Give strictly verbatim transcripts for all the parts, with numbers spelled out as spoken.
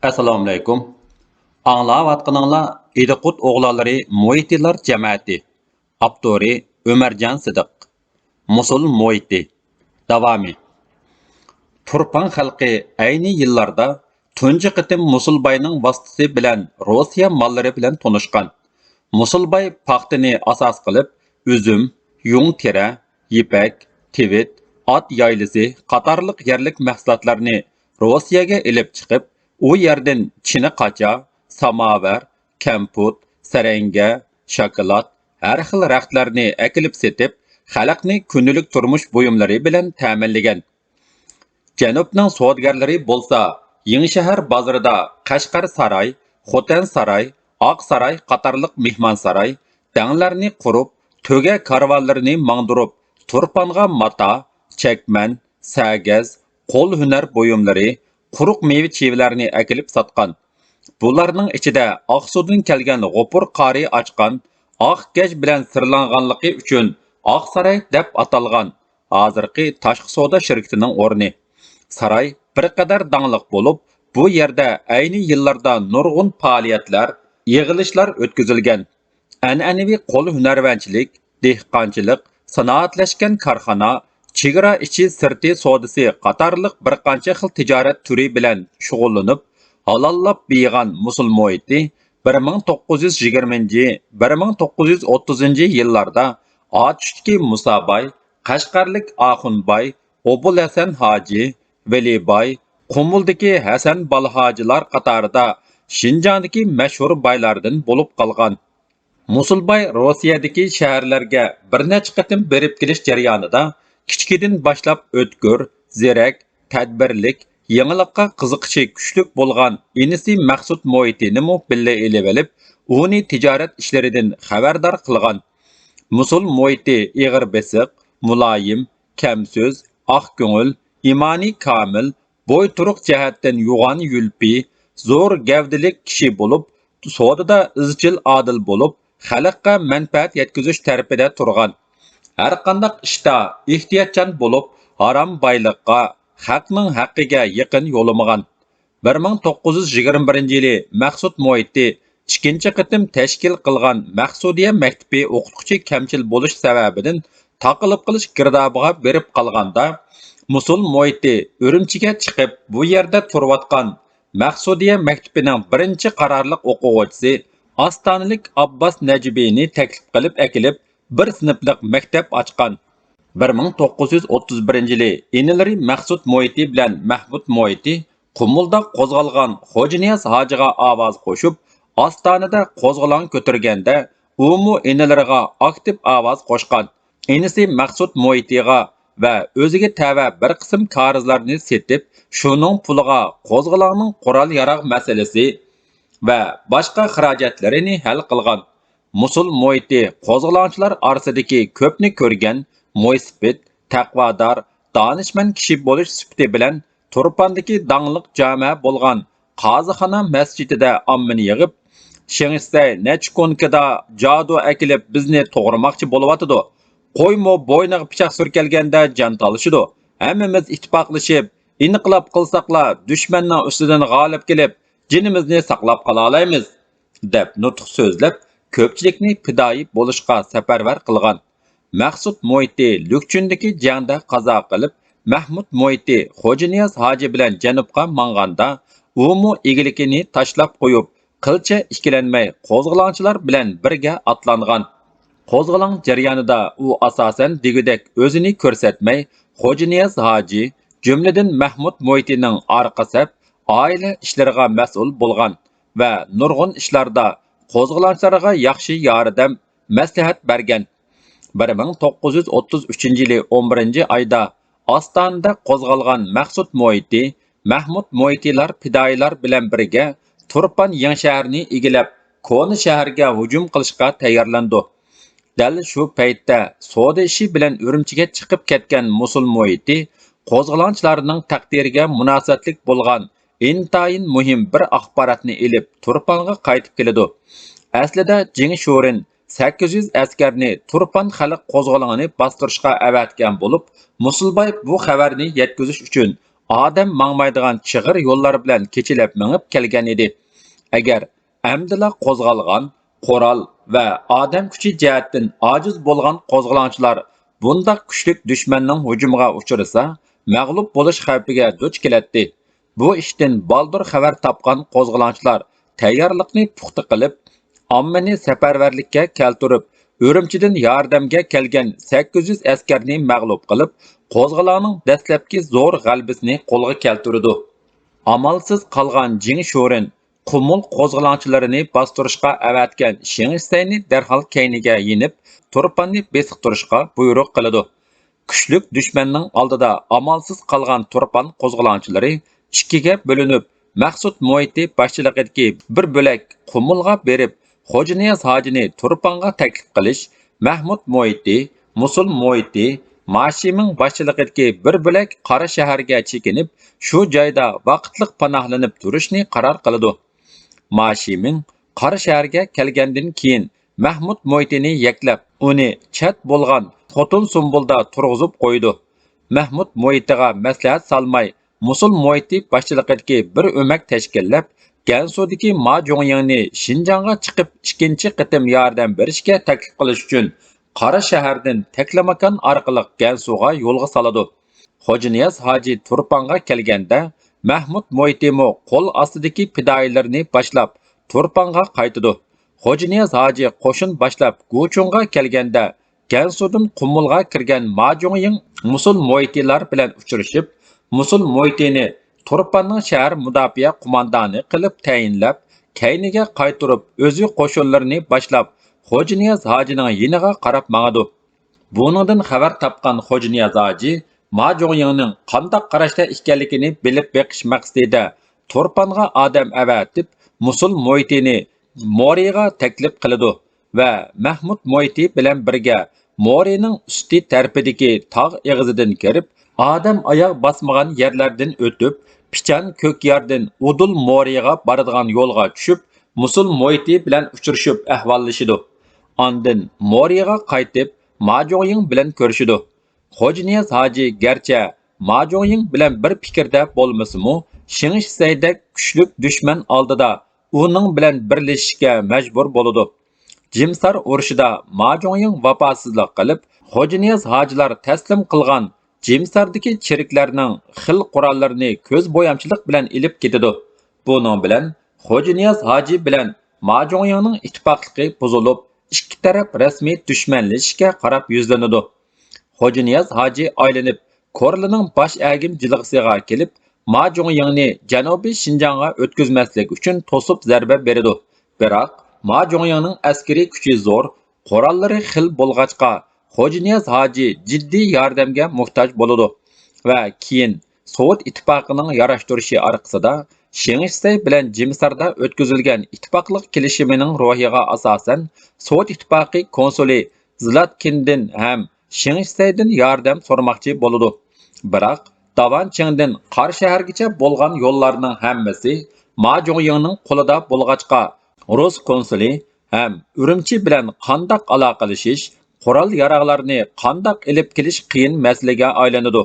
ئەسسالامۇئەلەيكۇم. ئاڭلاۋاتقىنىڭلار ئىدىقۇت ئوغلانلىرى مۇھىتىلار جەمەتى. ئاپتورى ئۆمەرجان سىدىق. مۇسۇل مۇھىتى. داۋامى. تۇرپان خەلقى ئەينى يىللاردا تۇنجى قېتىم مۇسۇلباينىڭ ۋاسىتىسى بىلەن روسىيە ماللىرى بىلەن تونۇشقان. مۇسۇلباي پاختىنى ئاساس قىلىپ، ئۈزۈم، يۇڭ تېرە، يىپەك، تىۋىت، ئات يايلىسى قاتارلىق يەرلىك مەھسۇلاتلارنى روسىيەگە ئېلىپ چىقىپ، ئۇ يەردىن چىنە قاچا، ساماۋار، كەمپۈت، سەرەڭگە، شاكىلات، ھەر خىل رەختلەرنى ئەكېلىپ سېتىپ، خەلقنى كۈندىلىك تۇرمۇش بۇيۇملىرى بىلەن تەمىنلىگەن. جەنۇبنىڭ سودىگەرلىرى بولسا يېڭىشەھەر بازىرىدا قەشقەر ساراي، خوتەن ساراي، ئاق ساراي قاتارلىق مېھمانساراي، دەڭلەرنى قۇرۇپ، تۆگە كارۋانلىرىنى ماڭدۇرۇپ، تۇرپانغا ماتا، چەكمەن، سەگەز، قول ھۈنەر بۇيۇملىرى، قۇرۇق مېۋە چىۋىلەرنى ئەكېلىپ ساتقان. بۇلارنىڭ ئىچىدە ئاقسۇدىن كەلگەن غوپۇر قارى ئاچقان ئاق گەج بىلەن سىرلانغانلىقى ئۈچۈن ئاقساراي دەپ ئاتالغان، ھازىرقى تاشقى سودا شىركىتىنىڭ ئورنى. ساراي بىر قەدەر داڭلىق بولۇپ، بۇ يەردە ئەينى يىللاردا نۇرغۇن پائالىيەتلەر، يىغىلىشلار ئۆتكۈزۈلگەن. ئەنئەنىۋى قول ھۈنەرۋەنچىلىك، دېھقانچىلىق، سانائەتلەشكەن كارخانا، چېگرا ئىچى سىرتى سودىسى قاتارلىق بىر قانچە خىل تىجارەت تۈرى بىلەن شۇغۇللىنىپ، ھالاللاپ بېيىغان مۇسۇل مۇھىتى بىر مىڭ توققۇز يۈز يىگىرمىنچى، بىر مىڭ توققۇز يۈز ئوتتۇزىنچى يىللاردا ئاتۇشتىكى مۇساباي، قەشقەرلىك ئاخۇنباي، ئوبۇلھەسەن ھاجى، ۋەلىباي، قۇمۇلدىكى ھەسەن بالھاجىلار قاتارىدا شىنجاڭدىكى مەشھۇر بايلاردىن بولۇپ قالغان. مۇسۇلباي روسىيەدىكى شەھەرلەرگە بىر نەچچە قېتىم بېرىپ كېلىش جەريانىدا كىچىكىدىن باشلاپ ئۆتكۈر، زېرەك، تەدبىرلىك، يېڭىلىققا قىزىقىشى كۈچلۈك بولغان ئىنىسى مەخسۇت مۇھىتىنىمۇ بىللە ئېلىۋېلىپ، ئۇنى تىجارەت ئىشلىرىدىن خەۋەردار قىلغان. مۇسۇل مۇھىتى ئېغىر بېسىق، مۇلايىم، كەمسۆز، ئاق كۆڭۈل، ئىمانى كامىل، بوي-تۇرۇق جەھەتتىن يوغان يۈلپى، زور گەۋدىلىك كىشى بولۇپ، سودىدا ئىزچىل ئادىل بولۇپ، خەلققە مەنپەئەت يەتكۈزۈش تەرىپىدە تۇرغان. ھەرقانداق ئىشتا ئېھتىياتچان بولۇپ، ھارام بايلىققا، خەقنىڭ ھەققىگە يېقىن يولىمىغان. بىر مىڭ توققۇز يۈز يىگىرمە بىرىنچى يىلى مەخسۇت مۇھىتى ئىككىنچى قېتىم تەشكىل قىلغان مەخسۇدىيە مەكتىپى ئوقۇتقۇچى كەمچىل بولۇش سەۋەبىدىن تاقىلىپ قېلىش گىردابىغا بېرىپ قالغاندا، مۇسۇل مۇھىتى ئۈرۈمچىگە چىقىپ، بۇ يەردە تۇرۇۋاتقان مەخسۇدىيە مەكتىپىنىڭ بىرىنچى قارارلىق ئوقۇغۇچىسى ئاستانىلىك ئابباس نەجىبىنى تەكلىپ قىلىپ ئەكېلىپ، بىر سىنىپلىق مەكتەپ ئاچقان. بىر مىڭ توققۇز يۈز ئوتتۇز بىرىنچى يىلى ئىنىلىرى مەخسۇت مۇھىتى بىلەن مەھمۇت مۇھىتى قۇمۇلدا قوزغالغان خوجانىياز ھاجىغا ئاۋاز قوشۇپ، ئاستانىدە قوزغىلاڭ كۆتۈرگەندە، ئۇمۇ ئىنىلىرىغا ئاكتىپ ئاۋاز قوشقان. ئىنىسى مەخسۇت مۇھىتىغا ۋە ئۆزىگە تەۋە بىر قىسىم كارىزلارنى سېتىپ، شۇنىڭ پۇلىغا قوزغىلاڭنىڭ قورال-ياراغ مەسىلىسى ۋە باشقا خىراجەتلىرىنى ھەل قىلغان. مۇسۇل مۇھىتى قوزغىلاڭچىلار ئارىسىدىكى كۆپنى كۆرگەن، مويسىپىت، تەقۋادار، دانىشمەن كىشى بولۇش سۈپىتى بىلەن تۇرپاندىكى داڭلىق جامە بولغان قازىخانا مەسچىتىدە ئاممىنى يىغىپ، شېڭشىسەي نەچچە كۇنكىدا جادۇ ئەكېلىپ بىزنى توغرىماقچى بولۇۋاتىدۇ. قويمۇ بوينىغا پىچاق سۈركەلگەندە جان تالىشىدۇ. ھەممىمىز ئىتتىپاقلىشىپ، ئىنقىلاب قىلساقلا دۈشمەننىڭ ئۈستىدىن غالىب كېلىپ، جېنىمىزنى ساقلاپ قالالايمىز، دەپ نۇتۇق سۆزلەپ، كۆپچىلىكنى پىدائىي بولۇشقا سەپەرۋەر قىلغان. مەخسۇت مۇھىتى لۈكچۈندىكى جەڭدە قازا قىلىپ، مەھمۇت مۇھىتى خوجانىياز ھاجى بىلەن جەنۇبقا ماڭغاندا، ئۇمۇ ئىگىلىكىنى تاشلاپ قويۇپ، قىلچە ئىككىلەنمەي قوزغىلاڭچىلار بىلەن بىرگە ئاتلانغان. قوزغىلاڭ جەريانىدا ئۇ ئاساسەن دېگۈدەك ئۆزىنى كۆرسەتمەي، خوجانىياز ھاجى، جۈملىدىن مەھمۇت مۇھىتىنىڭ ئارقا سەپ، ئائىلە ئىشلىرىغا مەسئۇل بولغان ۋە نۇرغۇن ئىشلاردا قوزغىلاڭچىلارغا ياخشى ياردەم، مەسلىھەت بەرگەن. بىر مىڭ توققۇز يۈز ئوتتۇز ئۈچىنچى يىلى ئون بىرىنچى ئايدا ئاستانىدە قوزغالغان مەخسۇت مۇھىتى، مەھمۇت مۇھىتىلار پىدائىيلار بىلەن بىرگە تۇرپان يېڭىشەھەرنى ئىگىلەپ، كونا شەھەرگە ھۇجۇم قىلىشقا تەييارلىنىدۇ. دەل شۇ پەيتتە سودا ئىشى بىلەن ئۈرۈمچىگە چىقىپ كەتكەن مۇسۇل مۇھىتى قوزغىلاڭچىلارنىڭ تەقدىرىگە مۇناسىۋەتلىك بولغان ئىنتايىن مۇھىم بىر ئاخباراتنى ئېلىپ، تۇرپانغا قايتىپ كېلىدۇ. ئەسلىدە جېڭ شورېن سەككىز يۈز ئەسكەرنى تۇرپان خەلق قوزغىلىڭىنى باستۇرۇشقا ئەۋەتكەن بولۇپ، مۇسۇلباي بۇ خەۋەرنى يەتكۈزۈش ئۈچۈن ئادەم ماڭمايدىغان چىغىر يوللار بىلەن كېچىلەپ مېڭىپ كەلگەن ئىدى. ئەگەر ئەمدىلا قوزغالغان، قورال ۋە ئادەم كۈچى جەھەتتىن ئاجىز بولغان قوزغىلاڭچىلار بۇنداق كۈچلۈك دۈشمەننىڭ ھۇجۇمىغا ئۇچرىسا، مەغلۇپ بولۇش خەۋپىگە دۇچ كېلەتتى. بۇ ئىشتىن بالدۇر خەۋەر تاپقان قوزغىلاڭچىلار تەييارلىقنى پۇختا قىلىپ، ئاممىنى سەپەرۋەرلىككە كەلتۈرۈپ، ئۈرۈمچىدىن ياردەمگە كەلگەن سەككىز يۈز ئەسكەرنى مەغلۇپ قىلىپ، قوزغىلاڭنىڭ دەسلەپكى زور غەلىبىسىنى قولغا كەلتۈرىدۇ. ئامالسىز قالغان جىڭ شورېن قۇمۇل قوزغىلاڭچىلىرىنى باستۇرۇشقا ئەۋەتكەن شېڭ شىسەينى دەرھال كەينىگە يېنىپ، تۇرپاننى بېسىقتۇرۇشقا بۇيرۇق قىلىدۇ. كۈچلۈك دۈشمەننىڭ ئالدىدا ئامالسىز قالغان تۇرپان قوزغىلاڭچىلىرى ئىككىگە بۆلۈنۈپ، مەخسۇت مۇھىتى باشچىلىقىدىكى بىر بۆلەك قۇمۇلغا بېرىپ، خوجانىياز ھاجىنى تۇرپانغا تەكلىپ قىلىش، مەھمۇت مۇھىتى، مۇسۇل مۇھىتى، ماشىمىڭ باشچىلىقىدىكى بىر بۆلەك قارا شەھەرگە چېكىنىپ، شۇ جايدا ۋاقىتلىق پاناھلىنىپ تۇرۇشنى قارار قىلىدۇ. ماشىمىڭ قارا شەھەرگە كەلگەندىن كېيىن، مەھمۇت مۇھىتىنى يەكلەپ، ئۇنى چەت بولغان خوتۇن سۇمبۇلدا تۇرغۇزۇپ قويىدۇ. مەھمۇت مۇھىتىغا مەسلىھەت سالماي، مۇسۇل مۇھىتى باشچىلىقىدىكى بىر ئۆمەك تەشكىللەپ، گەنسۇدىكى ما جۇڭيىڭنى شىنجاڭغا چىقىپ ئىككىنچى قېتىم ياردەم بېرىشكە تەكلىپ قىلىش ئۈچۈن قارا شەھەردىن تەكلىماكان ئارقىلىق گەنسۇغا يولغا سالىدۇ. خوجانىياز ھاجى تۇرپانغا كەلگەندە، مەھمۇت مۇھىتىمۇ قول ئاستىدىكى پىدائىيلىرىنى باشلاپ، تۇرپانغا قايتىدۇ. خوجانىياز ھاجى قوشۇن باشلاپ گۇچۇڭغا كەلگەندە، گەنسۇدىن قۇمۇلغا كىرگەن ما جۇڭيىڭ مۇسۇل مۇھىتىلار بىلەن ئۇچرىشىپ، مۇسۇل مۇھىتىنى تۇرپاننىڭ شەھەر مۇداپىئە قوماندانى قىلىپ تەيىنلەپ، كەينىگە قايتۇرۇپ، ئۆزى قوشۇنلىرىنى باشلاپ، خوجانىياز ھاجىنىڭ يېنىغا قاراپ ماڭىدۇ. بۇنىڭدىن خەۋەر تاپقان خوجانىياز ھاجى ما جۇڭيىڭنىڭ قانداق قاراشتا ئىكەنلىكىنى بىلىپ بېقىش مەقسىتىدە تۇرپانغا ئادەم ئەۋەتىپ، مۇسۇل مۇھىتىنى مورىغا تەكلىپ قىلىدۇ ۋە مەھمۇت مۇھىتى بىلەن بىرگە مورىنىڭ ئۈستى تەرىپىدىكى تاغ ئېغىزىدىن كىرىپ، ئادەم ئاياغ باسمىغان يەرلەردىن ئۆتۈپ، پىچان كۆكياردىن ئۇدۇل مورىغا بارىدىغان يولغا چۈشۈپ، مۇسۇل مۇھىتى بىلەن ئۇچرىشىپ ئەھۋاللىشىدۇ. ئاندىن مورىغا قايتىپ، ما جۇڭيىڭ بىلەن كۆرۈشىدۇ. خوجانىياز ھاجى گەرچە ما جۇڭيىڭ بىلەن بىر پىكىردە بولمىسىمۇ، شېڭ شىسەيدەك كۈچلۈك دۈشمەن ئالدىدا ئۇنىڭ بىلەن بىرلىشىشكە مەجبۇر بولىدۇ. جىمسار ئۇرۇشىدا ما جۇڭيىڭ ۋاپاسىزلىق قىلىپ، خوجانىياز ھاجىلار تەسلىم قىلغان جىمساردىكى چېرىكلەرنىڭ خىل قوراللىرىنى كۆز بويامچىلىق بىلەن ئېلىپ كېتىدۇ. بۇنىڭ بىلەن خوجانىياز ھاجى بىلەن ما جۇڭيىڭنىڭ ئىتتىپاقلىقى بۇزۇلۇپ، ئىككى تەرەپ رەسمىي دۈشمەنلىشىشكە قاراپ يۈزلىنىدۇ. خوجانىياز ھاجى ئايلىنىپ، كورلىنىڭ باش ئەگىم جىلغىسىغا كېلىپ، ما جۇڭيىڭنى جەنۇبىي شىنجاڭغا ئۆتكۈزمەسلىك ئۈچۈن توسۇپ زەربە بېرىدۇ. بىراق، ما جۇڭيىڭنىڭ ئەسكىرىي كۈچى زور، قوراللىرى خىل بولغاچقا، خوجانىياز ھاجى جىددىي ياردەمگە موھتاج بولىدۇ ۋە كېيىن سوۋېت ئىتتىپاقىنىڭ ياراشتۇرۇشى ئارقىسىدا، شېڭ شىسەي بىلەن جىمساردا ئۆتكۈزۈلگەن ئىتتىپاقلىق كېلىشىمىنىڭ روھىغا ئاساسەن، سوۋېت ئىتتىپاقى كونسۇلى زلاتكىندىن ھەم شېڭ شىسەيدىن ياردەم سورىماقچى بولىدۇ. بىراق، داۋان چىڭدىن قارا شەھەرگىچە بولغان يوللارنىڭ ھەممىسى ما جۇڭيىڭنىڭ قولىدا بولغاچقا، رۇس كونسۇلى ھەم ئۈرۈمچى بىلەن قانداق ئالاقىلىشىش، قورال-ياراغلارنى قانداق ئېلىپ كېلىش قىيىن مەسىلىگە ئايلىنىدۇ.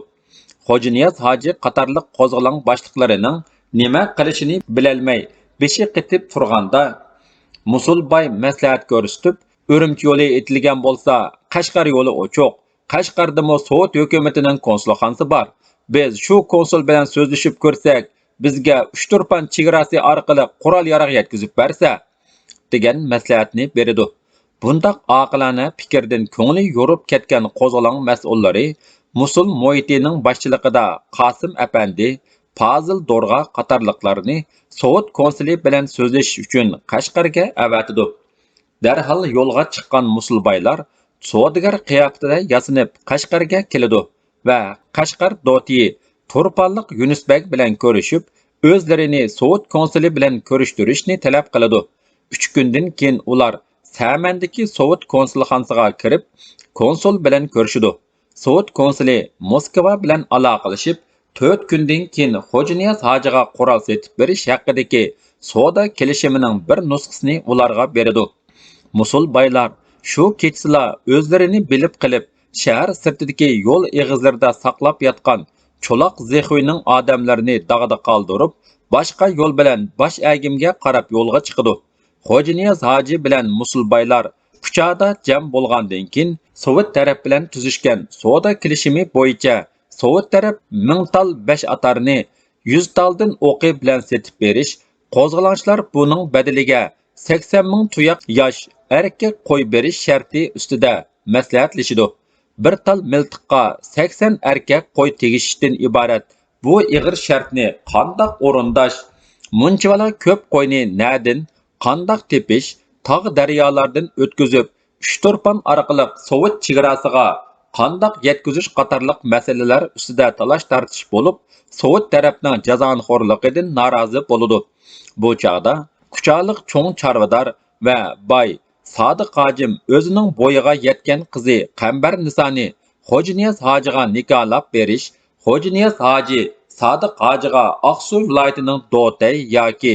خوجانىياز ھاجى قاتارلىق قوزغىلاڭ باشلىقلىرىنىڭ نېمە قىلىشىنى بىلەلمەي، بېشى قېتىپ تۇرغاندا، مۇسۇلباي مەسلىھەت كۆرسىتىپ، ئۈرۈمچى يولى ئېتىلگەن بولسا، قەشقەر يولى ئوچۇق، قەشقەردىمۇ سوۋېت ھۆكۈمىتىنىڭ كونسۇلخانىسى بار. بىز شۇ كونسۇل بىلەن سۆزلىشىپ كۆرسەك، بىزگە ئۇچتۇرپان چېگراسى ئارقىلىق قورال-ياراغ يەتكۈزۈپ بەرسە، دېگەن مەسلىھەتنى بېرىدۇ. بۇنداق ئاقىلانە پىكىردىن كۆڭلى يورۇپ كەتكەن قوزغىلاڭ مەسئۇللىرى مۇسۇل مۇھىتىنىڭ باشچىلىقىدا قاسىم ئەپەندى، پازىل دورغا قاتارلىقلارنى سوۋېت كونسۇلى بىلەن سۆزلىشىش ئۈچۈن قەشقەرگە ئەۋەتىدۇ. دەرھال يولغا چىققان مۇسۇلبايلار سودىگەر قىياپىتىدە ياسىنىپ قەشقەرگە كېلىدۇ ۋە قەشقەر دوتىيى تۇرپانلىق يۈنۈس بەگ بىلەن كۆرۈشۈپ، ئۆزلىرىنى سوۋېت كونسۇلى بىلەن كۆرۈشتۈرۈشنى تەلەپ قىلىدۇ. ئۈچ كۈندىن كېيىن ئۇلار سەمەندىكى سوۋېت كونسۇلخانىسىغا كىرىپ، كونسۇل بىلەن كۆرۈشىدۇ. سوۋېت كونسۇلى موسكۋا بىلەن ئالاقىلىشىپ، تۆت كۈندىن كېيىن خوجانىياز ھاجىغا قورال سېتىپ بېرىش ھەققىدىكى سودا كېلىشىمىنىڭ بىر نۇسخىسىنى ئۇلارغا بېرىدۇ. مۇسۇلبايلار شۇ كېچىسىلا ئۆزلىرىنى بىلىپ قېلىپ، شەھەر سىرتىدىكى يول ئېغىزلىرىدا ساقلاپ ياتقان چولاق زېخۇينىڭ ئادەملىرىنى داغدا قالدۇرۇپ، باشقا يول بىلەن باش ئەگىمگە قاراپ يولغا چىقىدۇ. خوجانىياز ھاجى بىلەن مۇسۇلبايلار كۇچادا جەم بولغاندىن كېيىن، سوۋېت تەرەپ بىلەن تۈزۈشكەن سودا كېلىشىمى بويىچە سوۋېت تەرەپ مىڭ تال بەش ئاتارنى يۈز تالدىن ئوقى بىلەن سېتىپ بېرىش، قوزغىلاڭچىلار بۇنىڭ بەدىلىگە سەكسەن مىڭ تۇياق ياش ئەركەك قوي بېرىش شەرتى ئۈستىدە مەسلىھەتلىشىدۇ. بىر تال مىلتىققا سەكسەن ئەركەك قوي تېگىشىشتىن ئىبارەت بۇ ئېغىر شەرتنى قانداق ئورۇنداش، مۇنچىۋالا كۆپ قوينى نەدىن، قانداق تېپىش، تاغ-دەريالاردىن ئۆتكۈزۈپ، ئۇچتۇرپان ئارقىلىق سوۋېت چېگراسىغا قانداق يەتكۈزۈش قاتارلىق مەسىلىلەر ئۈستىدە تالاش-تارتىش بولۇپ، سوۋېت تەرەپنىڭ جازانىخورلۇقىدىن نارازى بولىدۇ. بۇ چاغدا كۇچالىق چوڭ چارۋىدار ۋە باي سادىق ھاجىم ئۆزىنىڭ بويىغا يەتكەن قىزى قەمبەرنىسانى خوجانىياز ھاجىغا نىكاھلاپ بېرىش، خوجانىياز ھاجى سادىق ھاجىغا ئاقسۇ ۋىلايىتىنىڭ دوتەي ياكى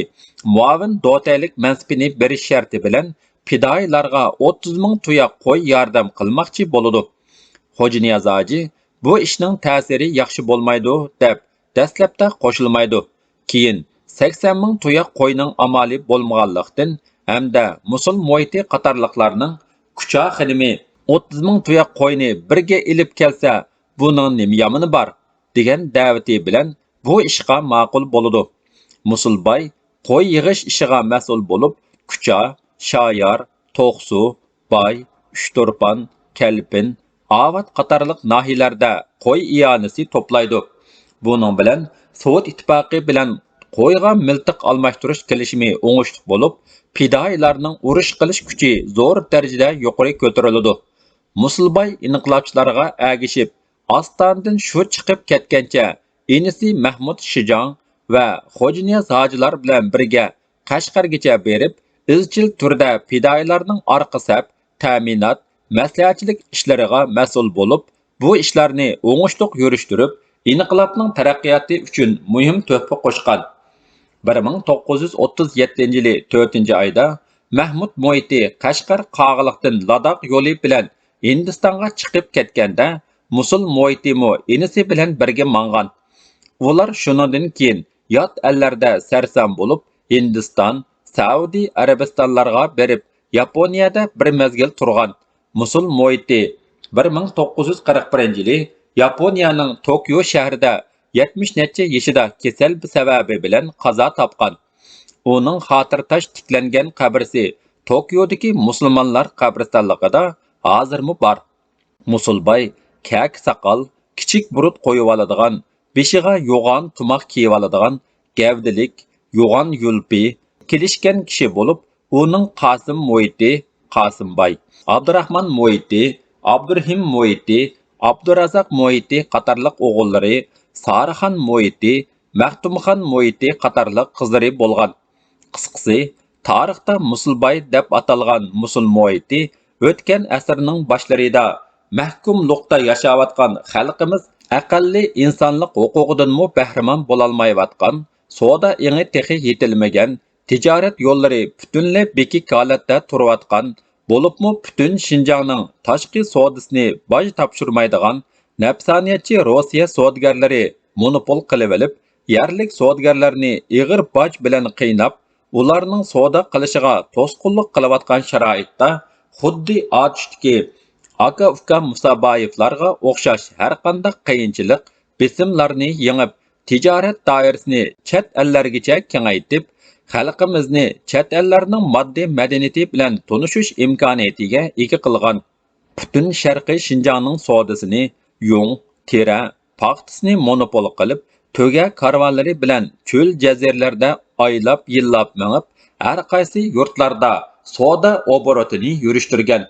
مۇئاۋىن دوتەيلىك مەنسىپىنى بېرىش شەرتى بىلەن پىدائىيلارغا ئوتتۇز مىڭ تۇياق قوي ياردەم قىلماقچى بولىدۇ. خوجانىياز ھاجى بۇ ئىشنىڭ تەسىرى ياخشى بولمايدۇ دەپ، دەسلەپتە قوشۇلمايدۇ. كېيىن سەكسەن مىڭ تۇياق قوينىڭ ئامالى بولمىغانلىقتىن ھەمدە مۇسۇل مۇھىتى قاتارلىقلارنىڭ كۇچا خېنىمى ئوتتۇز مىڭ تۇياق قوينى بىرگە ئېلىپ كەلسە، بۇنىڭ نېمە يامىنى بار؟ دېگەن دەۋىتى بىلەن بۇ ئىشقا ماقۇل بولىدۇ. مۇسۇلباي قوي يىغىش ئىشىغا مەسئۇل بولۇپ، كۇچا، شايار، توقسۇ، باي، ئۇچتۇرپان، كەلپىن، ئاۋات قاتارلىق ناھىيەلەردە قوي ئىئانىسى توپلايدۇ. بۇنىڭ بىلەن سوۋېت ئىتتىپاقى بىلەن قويغا مىلتىق ئالماشتۇرۇش كېلىشىمى ئوڭۇشلۇق بولۇپ، پىدائىيلارنىڭ ئۇرۇش قىلىش كۈچى زور دەرىجىدە يۇقىرى كۆتۈرۈلىدۇ. مۇسۇلباي ئىنقىلابچىلارغا ئەگىشىپ، ئاستانىدىن شۇ چىقىپ كەتكەنچە، ئىنىسى مەھمۇد شىجاڭ ۋە خوجانىياز ھاجىلار بىلەن بىرگە قەشقەرگىچە بېرىپ، ئىزچىل تۈردە پىدائىيلارنىڭ ئارقا سەپ، تەمىنات، مەسلىھەتچىلىك ئىشلىرىغا مەسئۇل بولۇپ، بۇ ئىشلارنى ئوڭۇشلۇق يۈرۈشتۈرۈپ، ئىنقىلابنىڭ تەرەققىياتى ئۈچۈن مۇھىم تۆھپە قوشقان. بىر مىڭ توققۇز يۈز ئوتتۇز يەتتىنچى يىلى تۆتىنچى ئايدا مەھمۇد مۇھىتى قەشقەر قاغىلىقتىن لاداخ يولى بىلەن ھىندىستانغا چىقىپ كەتكەندە، مۇسۇل مۇھىتىمۇ ئىنىسى بىلەن بىرگە ماڭغان. ئۇلار شۇنىڭدىن كېيىن يات ئەللەردە سەرسان بولۇپ، ھىندىستان، سەئۇدى ئەرەبىستانلارغا بېرىپ، ياپونىيەدە بىر مەزگىل تۇرغان. مۇسۇل مۇھىتى بىر مىڭ توققۇز يۈز قىرىق بىرىنچى يىلى ياپونىيەنىڭ توكيو شەھىرىدە يەتمىش نەچچە يېشىدا كېسەل سەۋەبى بىلەن قازا تاپقان. ئۇنىڭ خاتىرە تاش تىكلەنگەن قەبرىسى توكيودىكى مۇسۇلمانلار قەبرىستانلىقىدا ھازىرمۇ بار. مۇسۇلباي كەكە ساقال، كىچىك بۇرۇت قويۇۋالىدىغان، بېشىغا يوغان تۇماق كىيىۋالىدىغان، گەۋدىلىك، يوغان يۇلپى، كېلىشكەن كىشى بولۇپ، ئۇنىڭ قاسىم مۇھىتى، قاسىمباي، ئابدۇراخمان مۇھىتى، ئابدۇرېھىم مۇھىتى، ئابدۇرازاق مۇھىتى قاتارلىق ئوغۇللىرى، سارىخان مۇھىتى، مەختۇمخان مۇھىتى قاتارلىق قىزلىرى بولغان. قىسقىسى، تارىختا مۇسۇلباي دەپ ئاتالغان مۇسۇل مۇھىتى ئۆتكەن ئەسىرنىڭ باشلىرىدا مەھكۇملۇقتا ياشاۋاتقان خەلقىمىز ئەقەللىي ئىنسانلىق ھوقۇقىدىنمۇ بەھرىمەن بولالمايۋاتقان، سودا ئېڭى تېخى يېتىلمىگەن، تىجارەت يوللىرى پۈتۈنلەي بېكىك ھالەتتە تۇرۇۋاتقان، بولۇپمۇ پۈتۈن شىنجاڭنىڭ تاشقى سودىسىنى باج تاپشۇرمايدىغان نەپسانىيەتچى روسىيە سودىگەرلىرى مونوپول قىلىۋېلىپ، يەرلىك سودىگەرلەرنى ئېغىر باج بىلەن قىيناپ، ئۇلارنىڭ سودا قىلىشىغا توسقۇنلۇق قىلىۋاتقان شارائىتتا، خۇددى ئاتۇشتىكى ئاكا-ئۇكا مۇسابايېۋلارغا ئوخشاش ھەرقانداق قىيىنچىلىق، بېسىملارنى يېڭىپ، تىجارەت دائىرىسىنى چەت ئەللەرگىچە كېڭەيتىپ، خەلقىمىزنى چەت ئەللەرنىڭ ماددىي مەدەنىيىتى بىلەن تونۇشۇش ئىمكانىيىتىگە ئىگە قىلغان. پۈتۈن شەرقىي شىنجاڭنىڭ سودىسىنى يۇڭ، تېرە، پاختىسىنى مونوپول قىلىپ، تۆگە كارۋانلىرى بىلەن چۆل جەزىرىلەردە ئايلاپ، يىللاپ مېڭىپ، ھەر قايسى يۇرتلاردا سودا ئوبوروتىنى يۈرۈشتۈرگەن.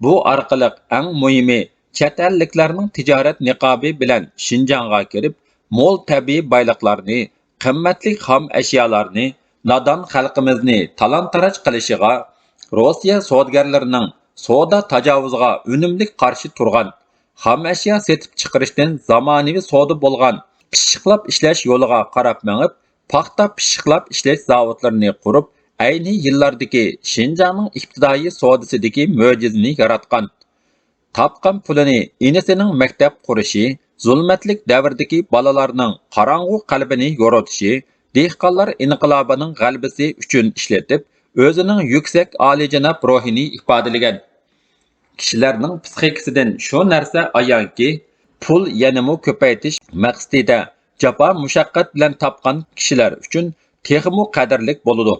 بۇ ئارقىلىق ئەڭ مۇھىمى، چەت ئەللىكلەرنىڭ تىجارەت نىقابى بىلەن شىنجاڭغا كىرىپ، مول تەبىئىي بايلىقلارنى، قىممەتلىك خام ئەشيالارنى، نادان خەلقىمىزنى تالان-تاراج قىلىشىغا، روسىيە سودىگەرلىرىنىڭ سودا تاجاۋۇزىغا ئۈنۈملۈك قارشى تۇرغان، خام ئەشيا سېتىپ چىقىرىشتىن زامانىۋى سودا بولغان پىششىقلاپ ئىشلەش يولىغا قاراپ مېڭىپ، پاختا پىششىقلاپ ئىشلەش زاۋۇتلىرىنى قۇرۇپ، ئەينى يىللاردىكى شىنجاڭنىڭ ئىپتىدائىي سودىسىدىكى مۆجىزىنى ياراتقان. تاپقان پۇلىنى ئىنىسىنىڭ مەكتەپ قۇرۇشى، زۇلمەتلىك دەۋردىكى بالىلارنىڭ قاراڭغۇ قەلبىنى يورۇتۇشى، دېھقانلار ئىنقىلابىنىڭ غەلىبىسى ئۈچۈن ئىشلىتىپ، ئۆزىنىڭ يۈكسەك ئالىيجاناب روھىنى ئىپادىلىگەن. كىشىلەرنىڭ پىسخىكىسىدىن شۇ نەرسە ئايانكى، پۇل يەنىمۇ كۆپەيتىش مەقسىتىدە جاپا مۇشەققەت بىلەن تاپقان كىشىلەر ئۈچۈن تېخىمۇ قەدىرلىك بولىدۇ.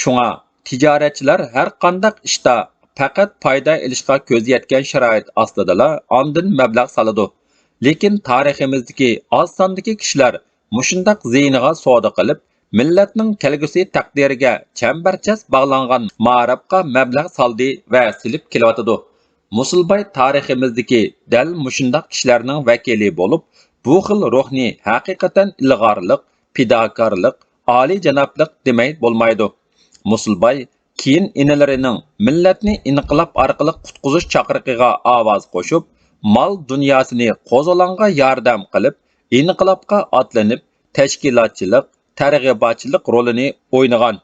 شۇڭا تىجارەتچىلەر ھەر قانداق ئىشتا پەقەت پايدا ئېلىشقا كۆزى يەتكەن شارائىت ئاستىدىلا ئاندىن مەبلەغ سالىدۇ. لېكىن تارىخىمىزدىكى ئاز ساندىكى كىشىلەر مۇشۇنداق زىيىنىغا سودا قىلىپ، مىللەتنىڭ كەلگۈسى تەقدىرىگە چەمبەرچاس باغلانغان مائارىپقا مەبلەغ سالدى ۋە سېلىپ كېلىۋاتىدۇ. مۇسۇلباي تارىخىمىزدىكى دەل مۇشۇنداق كىشىلەرنىڭ ۋەكىلى بولۇپ، بۇ خىل روھنى ھەقىقەتەن ئىلغارلىق، پىداكارلىق، ئالىيجانابلىق دېمەي بولمايدۇ. مۇسۇلباي كېيىن ئىنىلىرىنىڭ مىللەتنى ئىنقىلاب ئارقىلىق قۇتقۇزۇش چاقىرىقىغا ئاۋاز قوشۇپ، مال دۇنياسىنى قوزغىلاڭغا ياردەم قىلىپ، ئىنقىلابقا ئاتلىنىپ، تەشكىلاتچىلىق، تەرغىباتچىلىق رولىنى ئوينىغان.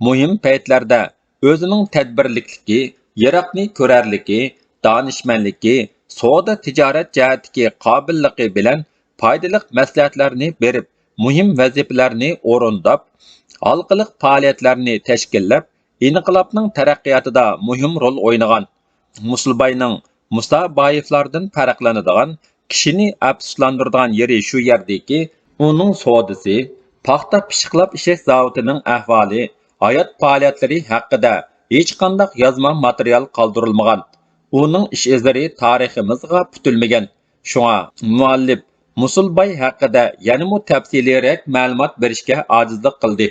مۇھىم پەيتلەردە ئۆزىنىڭ تەدبىرلىكلىكى، يىراقنى كۆرەرلىكى، دانىشمەنلىكى، سودا تىجارەت جەھەتتىكى قابىللىقى بىلەن پايدىلىق مەسلىھەتلەرنى بېرىپ، مۇھىم ۋەزىپىلەرنى ئورۇنداپ، ھالقىلىق پائالىيەتلەرنى تەشكىللەپ، ئىنقىلابنىڭ تەرەققىياتىدا مۇھىم رول ئوينىغان. مۇسۇلباينىڭ مۇسابايېفلاردىن پەرقلىنىدىغان، كىشىنى ئەپسۇسلاندۇرىدىغان يېرى شۇ يەردىكى، ئۇنىڭ سودىسى، پاختا پىششىقلاپ ئېشەك زاۋۇتىنىڭ ئەھۋالى، ھايات پائالىيەتلىرى ھەققىدە ھېچقانداق يازما ماتېرىيال قالدۇرۇلمىغان. ئۇنىڭ ئىش ئىزلىرى تارىخىمىزغا پۈتۈلمىگەن. شۇڭا مۇئەللىپ مۇسۇلباي ھەققىدە يەنىمۇ تەپسىلىيرەك مەلۇمات بېرىشكە ئاجىزلىق قىلدى.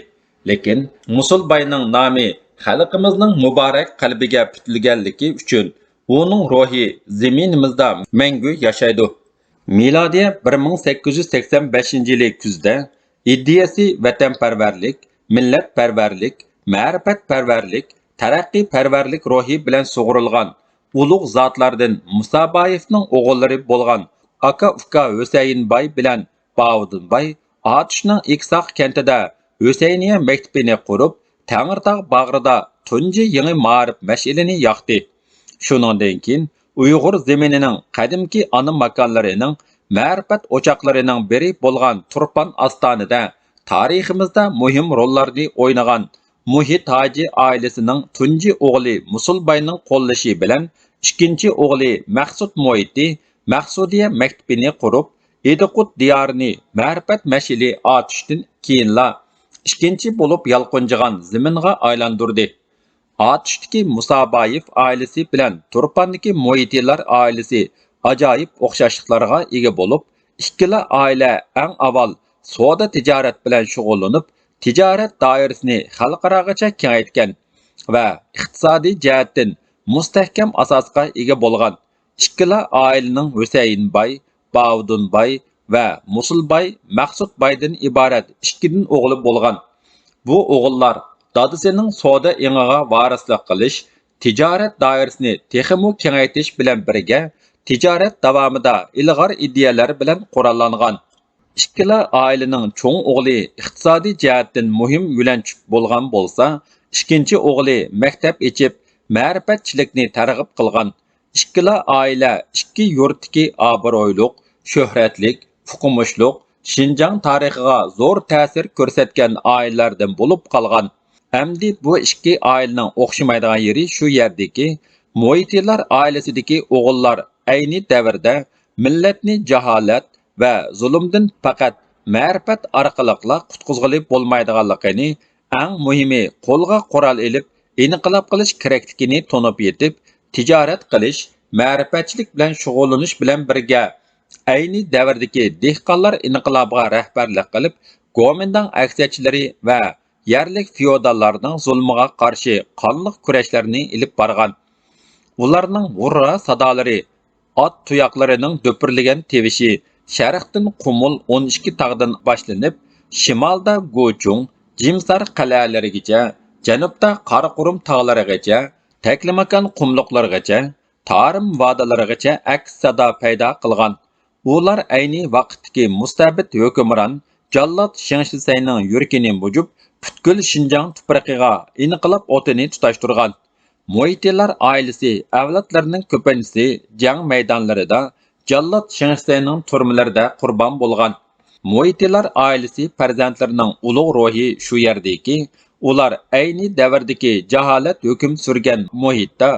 لېكىن مۇسۇلباينىڭ نامى خەلقىمىزنىڭ مۇبارەك قەلبىگە پۈتۈلگەنلىكى ئۈچۈن ئۇنىڭ روھى زېمىنىمىزدا مەڭگۈ ياشايدۇ. مىلادىيە بىر مىڭ سەككىز يۈز سەكسەن بەشىنچى يىلى كۈزدە ئىدىيەسى ۋەتەنپەرۋەرلىك، مىللەتپەرۋەرلىك، مەرىپەتپەرۋەرلىك، تەرەققىيپەرۋەرلىك روھى بىلەن سۇغۇرۇلغان ئۇلۇغ زاتلاردىن مۇسابايېفنىڭ ئوغۇللىرى بولغان ئاكا-ئۇكا ھۈسەيىن باي بىلەن باۋۇدۇن باي ئاتۇشنىڭ ئېكساق كەنتىدە ھۈسەينىيە مەكتىپىنى قۇرۇپ، تەڭرىتاغ باغرىدا تۇنجى يېڭى مائارىپ مەشئىلىنى ياقتى. شۇنىڭدىن كېيىن ئۇيغۇر زېمىنىنىڭ قەدىمكى ئانا ماكانلىرىنىڭ مەرىپەت ئوچاقلىرىنىڭ بىرى بولغان تۇرپان ئاستانىدە تارىخىمىزدا مۇھىم روللارنى ئوينىغان مۇھىت ھاجى ئائىلىسىنىڭ تۇنجى ئوغلى مۇسۇلباينىڭ قوللىشى بىلەن ئىككىنچى ئوغلى مەخسۇت مۇھىتى مەخسۇدىيە مەكتىپىنى قۇرۇپ، ئىدىقۇت دىيارىنى مەرىپەت مەشئىلى ئاتۇشتىن كېيىنلا ئىككىنچى بولۇپ يالقۇنجىغان زېمىنغا ئايلاندۇردى. ئاتۇشتىكى مۇسابايېف ئائىلىسى بىلەن تۇرپاندىكى مۇھىتىلار ئائىلىسى ئاجايىپ ئوخشاشلىقلارغا ئىگە بولۇپ، ئىككىلا ئائىلە ئەڭ ئاۋۋال سودا تىجارەت بىلەن شۇغۇللىنىپ، تىجارەت دائىرىسىنى خەلقئاراغىچە كېڭەيتكەن ۋە ئىقتىسادىي جەھەتتىن مۇستەھكەم ئاساسقا ئىگە بولغان. ئىككىلا ئائىلىنىڭ ھۈسەيىن باي، باۋۇدۇن باي ۋە مۇسۇل باي، مەخسۇت بايدىن ئىبارەت ئىككىدىن ئوغلى بولغان. بۇ ئوغۇللار دادىسىنىڭ سودا ئېڭىغا ۋارىسلىق قىلىش، تىجارەت دائىرىسىنى تېخىمۇ كېڭەيتىش بىلەن بىرگە، تىجارەت داۋامىدا ئىلغار ئىدىيەلەر بىلەن قوراللانغان. ئىككىلا ئائىلىنىڭ چوڭ ئوغلى ئىقتىسادىي جەھەتتىن مۇھىم يۆلەنچۈك بولغان بولسا، ئىككىنچى ئوغلى مەكتەپ ئېچىپ، مەرىپەتچىلىكنى تەرغىب قىلغان. ئىككىلا ئائىلە ئىككى يۇرتتىكى ئابرۇيلۇق، شۆھرەتلىك، ئوقۇمۇشلۇق، شىنجاڭ تارىخىغا زور تەسىر كۆرسەتكەن ئائىلىلەردىن بولۇپ قالغان. ئەمدى بۇ ئىككى ئائىلىنىڭ ئوخشىمايدىغان يېرى شۇ يەردىكى، مۇھىتىلار ئائىلىسىدىكى ئوغۇللار ئەينى دەۋردە مىللەتنى جاھالەت ۋە زۇلۇمدىن پەقەت مەرىپەت ئارقىلىقلا قۇتقۇزغىلى بولمايدىغانلىقىنى، ئەڭ مۇھىمى قولغا قورال ئېلىپ ئىنقىلاب قىلىش كېرەكلىكىنى تونۇپ يېتىپ، تىجارەت قىلىش، مەرىپەتچىلىك بىلەن شۇغۇللىنىش بىلەن بىرگە، ئەينى دەۋردىكى دېھقانلار ئىنقىلابىغا رەھبەرلىك قىلىپ، گومىنداڭ ئەكسىيەتچىلىرى ۋە يەرلىك فېئوداللارنىڭ زۇلمىغا قارشى قانلىق كۈرەشلەرنى ئېلىپ بارغان. ئۇلارنىڭ ھۇررا سادالىرى، ئات تۇياقلىرىنىڭ دۈپۈرلىگەن تىۋىشى شەرقتىن قۇمۇل ئون ئىككى تاغدىن باشلىنىپ، شىمالدا گۇچۇڭ، جىمسار قەلئەلىرىگىچە، جەنۇبتا قاراقۇرۇم تاغلىرىغىچە، تەكلىماكان قۇملۇقلىرىغىچە، تارىم ۋادىلىرىغىچە ئەكس سادا پەيدا قىلغان. ئۇلار ئەينى ۋاقىتتىكى مۇستەبىت ھۆكۈمران جاللات شېڭ شىسەينىڭ يۈرىكىنى مۇجۇپ، پۈتكۈل شىنجاڭ تۇپرىقىغا ئىنقىلاب ئوتىنى تۇتاشتۇرغان. مۇھىتىلار ئائىلىسى ئەۋلادلىرىنىڭ كۆپىنچىسى جەڭ مەيدانلىرىدا جاللات شېڭشىسەينىڭ تۈرمىلىرىدە قۇربان بولغان. مۇھىتىلار ئائىلىسى پەرزەنتلىرىنىڭ ئۇلۇغ روھى شۇ يەردىكى، ئۇلار ئەينى دەۋردىكى جاھالەت ھۆكۈم سۈرگەن مۇھىتتا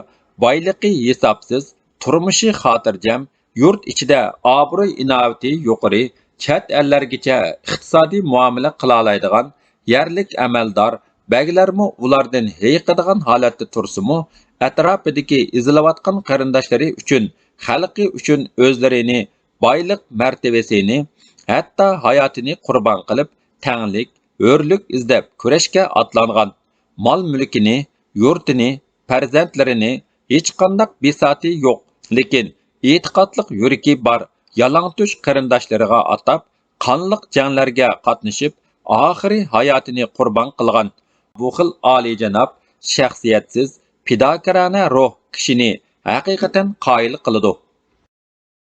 بايلىقى ھېسابسىز، تۇرمۇشى خاتىرجەم، يۇرت ئىچىدە ئابرۇي-ئىناۋىتى يۇقىرى، چەت ئەللەرگىچە ئىقتىسادىي مۇئامىلە قىلالايدىغان يەرلىك ئەمەلدار، بەگلەرمۇ ئۇلاردىن ھېيىقىدىغان ھالەتتە تۇرسىمۇ، ئەتراپىدىكى ئېزىلىۋاتقان قېرىنداشلىرى ئۈچۈن، خەلقى ئۈچۈن ئۆزلىرىنى، بايلىق مەرتىۋىسىنى، ھەتتا ھاياتىنى قۇربان قىلىپ، تەڭلىك، ھۆرلۈك ئىزدەپ كۈرەشكە ئاتلانغان. مال-مۈلكىنى، يۇرتىنى، پەرزەنتلىرىنى، ھېچقانداق بىساتى يوق، لېكىن ئېتىقادلىق يۈرىكى بار يالاڭتۆش قېرىنداشلىرىغا ئاتاپ، قانلىق جەڭلەرگە قاتنىشىپ، ئاخىرى ھاياتىنى قۇربان قىلغان. بۇ خىل ئالىيجاناب، شەخسىيەتسىز، پىداكارانە روھ كىشىنى ھەقىقەتەن قايىل قىلىدۇ.